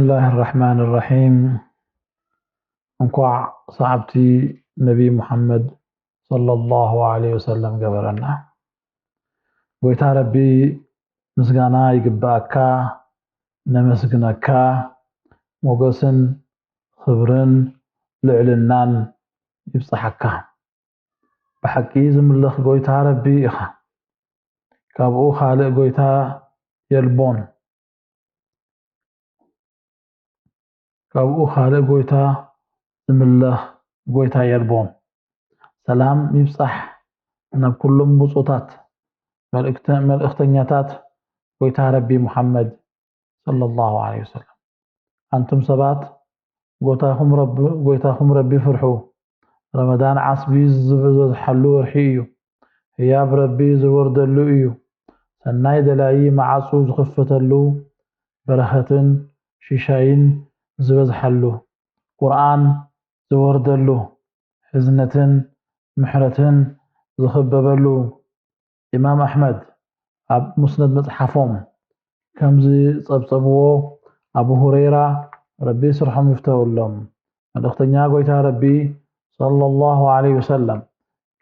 ብስምላህ ራሕማን ራሒም። እንኳዕ ሰዓብቲ ነቢ ሙሓመድ ሰለላሁ ዐለይሂ ወሰለም ገበረና። ጎይታ ረቢ ምስጋና ይግብኣካ፣ ነመስግነካ፣ ሞገስን ክብርን ልዕልናን ይብጽሓካ። ብሓቂ ዝምለኽ ጎይታ ረቢ ኢኻ። ካብኡ ካልእ ጎይታ የልቦን። ካብኡ ካልእ ጎይታ ዝምለኽ ጎይታ የልቦን። ሰላም ይብጻሕ ናብ ኩሎም ብጹታት መልእክተ-፣ መልእክተኛታት ጎይታ ረቢ ሙሓመድ ሰለላሁ ዐለይሂ ወሰለም። ኣንቱም ሰባት ጎይታኹም ረቢ፣ ጎይታኹም ረቢ ፍርሑ። ረመዳን ዓስቢ ዝበዝሓሉ ወርሒ እዩ። ህያብ ረቢ ዝወርደሉ እዩ። ሰናይ ደላዪ መዓጹ ዝኽፈተሉ፣ በረኸትን ሽሻይን ዝበዝሓሉ፣ ቁርኣን ዝወርደሉ፣ ሕዝነትን ምሕረትን ዝኽበበሉ። ኢማም ኣሕመድ ኣብ ሙስነድ መጽሓፎም ከምዚ ጸብጸብዎ፣ ኣቡ ሁረይራ ረቢ ስርሖም ይፍተወሎም፣ መልእኽተኛ ጎይታ ረቢ ሰለላሁ ዐለይሂ ወሰለም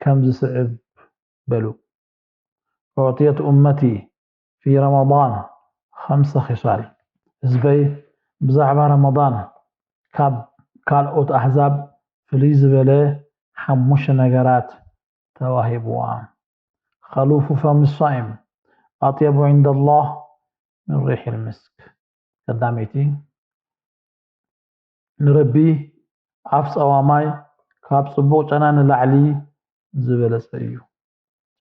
ከምዚ ስዕብ በሉ። أعطيت أمتي في رمضان خمس خصال። ህዝበይ ብዛዕባ ረመዳን ካብ ካልኦት ኣሕዛብ ፍልይ ዝበለ ሓሙሽተ ነገራት ተዋሂብዋ። خلوف فم الصائم أطيب عند الله من ريح المسك። ቀዳመይቲ፣ ንረቢ ኣፍ ጸዋማይ ካብ ጽቡቕ ጨና ንላዕሊ ዝበለጸ እዩ።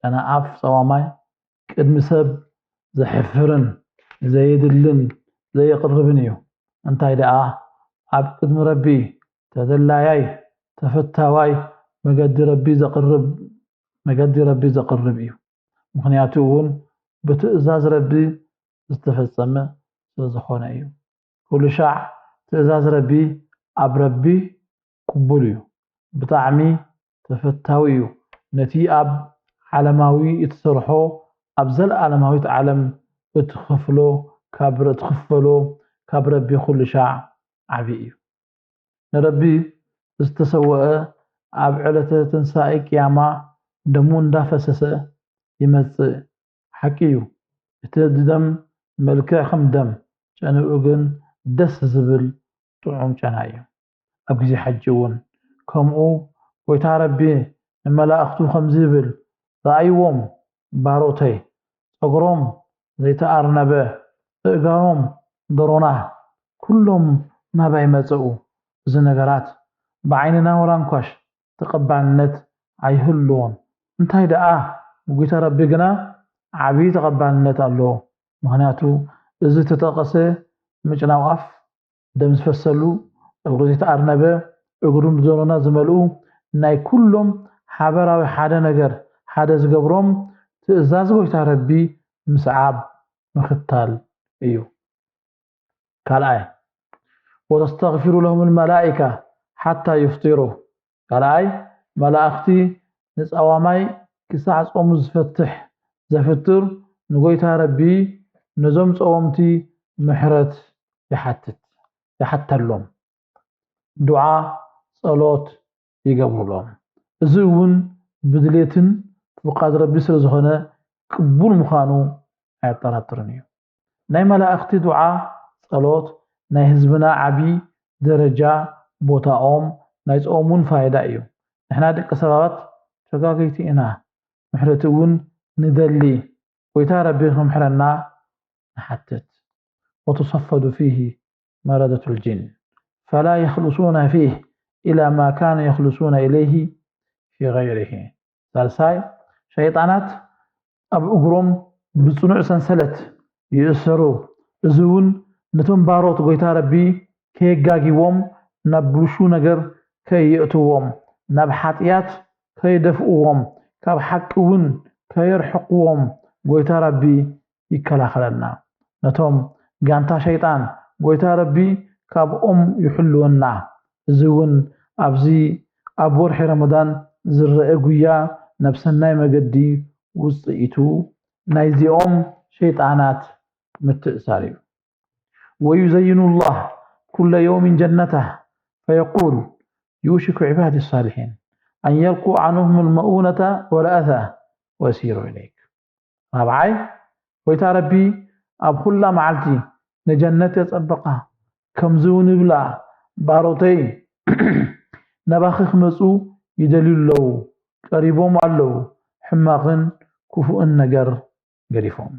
ጨና ኣፍ ጸዋማይ ቅድሚ ሰብ ዘሕፍርን ዘየድልን ዘየቕርብን እዩ። እንታይ ደኣ ኣብ ቅድሚ ረቢ ተደላያይ ተፈታዋይ መገዲ ረቢ ዘቕርብ፣ መገዲ ረቢ ዘቕርብ እዩ። ምኽንያቱ እውን ብትእዛዝ ረቢ ዝተፈጸመ ስለ ዝኾነ እዩ። ኩሉ ሻዕ ትእዛዝ ረቢ ኣብ ረቢ ቅቡል እዩ። ብጣዕሚ ተፈታዊ እዩ። ነቲ ኣብ ዓለማዊ እትሰርሖ ኣብ ዘለኣለማዊት ዓለም እትኸፍሎ ካብ ረ-፣ እትኽፈሎ ካብ ረቢ ኩሉ ሻዕ ዓቢ እዩ። ንረቢ ዝተሰወአ ኣብ ዕለተ ትንሳኤ ቅያማ ደሙ እንዳፈሰሰ ይመጽእ። ሓቂ እዩ፣ እቲ ደም መልክዕ ከም ደም፣ ጨንኡ ግን ደስ ዝብል ጥዑም ጨና እዩ። ኣብ ግዜ ሓጂ እውን ከምኡ ጎይታ ረቢ ንመላእኽቱ ከምዚ ይብል፣ ረኣይዎም ባሮተይ፣ ጸጉሮም ዘይተኣርነበ፣ እእጋሮም ደሮና፣ ኩሎም ናባይ መጸኡ። እዚ ነገራት ብዓይንና ወላ እንኳሽ ተቐባልነት ኣይህልዎን። እንታይ ደኣ ብጎይታ ረቢ ግና ዓቢ ተቐባልነት ኣለዎ። ምኽንያቱ እዚ ዝተጠቐሰ ምጭናው ኣፍ፣ ደም ዝፈሰሉ፣ እግሩ ዘይተኣርነበ፣ እግሩ ንደሮና ዝመልኡ፣ ናይ ኩሎም ሓበራዊ ሓደ ነገር፣ ሓደ ዝገብሮም ትእዛዝ ጎይታ ረቢ ምስዓብ ምኽታል እዩ። ካልኣይ፣ ወተስተግፊሩ ለሁም ልመላኢካ ሓታ ዩፍጢሩ። ካልኣይ፣ መላእኽቲ ንጸዋማይ ክሳዕ ጾሙ ዝፈትሕ፣ ዘፍጥር ንጎይታ ረቢ ነዞም ጸወምቲ ምሕረት ይሓትት፣ ይሓተሎም። ዱዓ፣ ጸሎት ይገብሩሎም። እዚ እውን ብድሌትን ፍቓድ ረቢ ስለ ዝኾነ ቅቡል ምዃኑ ኣየጠራጥርን እዩ። ናይ መላእኽቲ ዱዓ፣ ጸሎት ናይ ህዝብና ዓቢ ደረጃ፣ ቦታኦም፣ ናይ ጾም እውን ፋይዳ እዩ። ንሕና ደቂ ሰባት ተጋገይቲ ኢና። ምሕረት እውን ንደሊ። ጎይታ ረቢ ክምሕረና ንሓትት። وتصفد فيه مردة الجن فلا يخلصون فيه إلى ما كانوا يخلصون إليه في غيره። ሳልሳይ፣ ሸይጣናት ኣብ እግሮም ብጽኑዕ ሰንሰለት ይእሰሩ። እዚ እውን ነቶም ባሮት ጎይታ ረቢ ከየጋጊዎም፣ ናብ ብልሹ ነገር ከየእትዎም፣ ናብ ሓጢኣት ከየደፍእዎም፣ ካብ ሓቂ እውን ከየርሕቅዎም ጎይታ ረቢ ይከላኸለልና። ነቶም ጋንታ ሸይጣን ጎይታ ረቢ ካብኦም ይሕልወና። እዚ እውን ኣብዚ ኣብ ወርሒ ረመዳን ዝረአ ጉያ ናብ ሰናይ መገዲ ውጽኢቱ ናይዚኦም ሸይጣናት ምትእሳር እዩ። ويزين الله كل يوم جنته، فيقول: يوشك عبادي الصالحين أن يلقوا عنهم المؤونة والأذى ويسيروا إليك. ራብዓይ፣ ጎይታ ረቢ ኣብ ኩላ መዓልቲ ንጀነት የጸብቓ። ከምዚ እውን ይብላ፣ ባሮተይ ናባኺ ክመጹ ይደልዩ ኣለዉ፣ ቀሪቦም ኣለዉ፣ ሕማቕን ክፉእን ነገር ገዲፎም።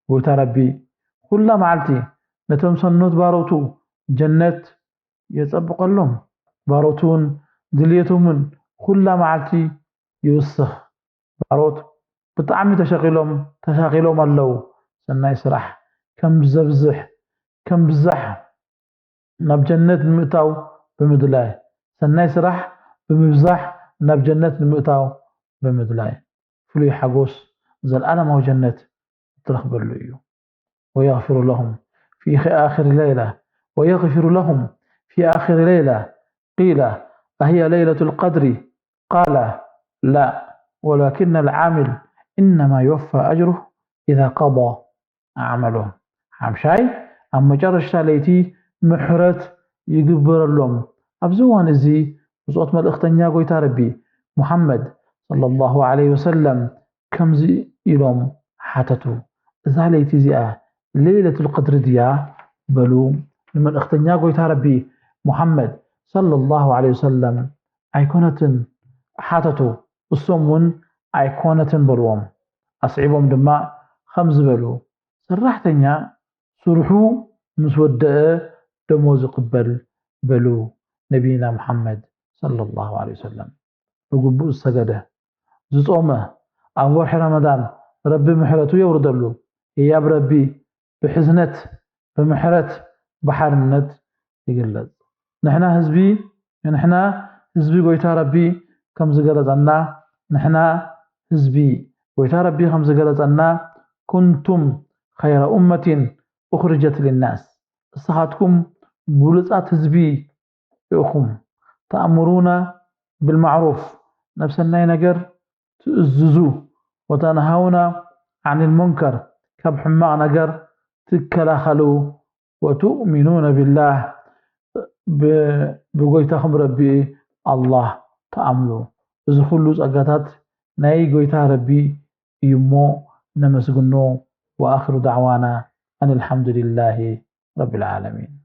ጎይታ ረቢ ኩላ መዓልቲ ነቶም ሰኖት ባሮቱ ጀነት የጸብቐሎም። ባሮት እውን ድልየቶምን ኩላ መዓልቲ ይውስኽ። ባሮት ብጣዕሚ ተሸቒሎም፣ ተሻቒሎም ኣለዉ። ሰናይ ስራሕ ከም ዘብዝሕ፣ ከም ብዛሕ ናብ ጀነት ንምእታው ብምድላይ፣ ሰናይ ስራሕ ብምብዛሕ ናብ ጀነት ንምእታው ብምድላይ፣ ፍሉይ ሓጎስ፣ ዘልኣለማዊ ጀነት እትረኽበሉ እዩ። ويغفر لهم في آخر ليلة، ويغفر لهم في آخر ليلة. قيل: أهي ليلة القدر؟ قال: لا، ولكن العامل إنما يوفى أجره إذا قضى عمله. ሓምሻይ፣ ኣብ መጨረሽታ ለይቲ ምሕረት ይግበረሎም። ኣብዚ እዋን እዚ ብጾት መልእኽተኛ ጎይታ ረቢ ሙሓመድ ሰለላሁ ዐለይሂ ወሰለም ከምዚ ኢሎም ሓተቱ፣ እዛ ለይቲ እዚኣ ለይለቱል ቀድሪ ድያ? በሉ። ንመልእኽተኛ ጎይታ ረቢ ሙሓመድ ሰለላሁ ዐለይሂ ወሰለም ኣይኮነትን ሓተቱ። እሶም እውን ኣይኮነትን በልዎም። ኣስዒቦም ድማ ከምዚ በሉ፣ ሰራሕተኛ ስርሑ ምስ ወደአ ደሞዝ ይቕበል በሉ። ነቢይና ሙሓመድ ሰለላሁ ዐለይሂ ወሰለም ብግቡእ ዝሰገደ፣ ዝጾመ፣ ኣብ ወርሒ ረመዳን ረቢ ምሕረቱ የውርደሉ። ህያብ ረቢ ብሕዝነት፣ ብምሕረት፣ ብሓርነት ይግለጽ። ንሕና ህዝቢ፣ ንሕና ህዝቢ ጎይታ ረቢ ከም ዝገለጸና፣ ንሕና ህዝቢ ጎይታ ረቢ ከም ዝገለጸና፣ ኩንቱም ኸይረ ኡመቲን ኡኽርጀት ሊናስ፣ ንስኻትኩም ብሉጻት ህዝቢ ኢኹም። ተእምሩና ብልማዕሩፍ፣ ናብ ሰናይ ነገር ትእዝዙ፣ ወተንሃውና ዓኒል ሙንከር፣ ካብ ሕማቕ ነገር ትከላኸሉ፣ ወቱእሚኑነ ቢላህ፣ ብ-፣ ብጎይታኹም ረቢ ኣላህ ትኣምኑ። እዚ ኩሉ ጸጋታት ናይ ጎይታ ረቢ እዩ እሞ ነመስግኖ። ወኣኽሩ ዳዕዋና ኣን ኣልሓምዱሊላሂ ረቢል ዓለሚን።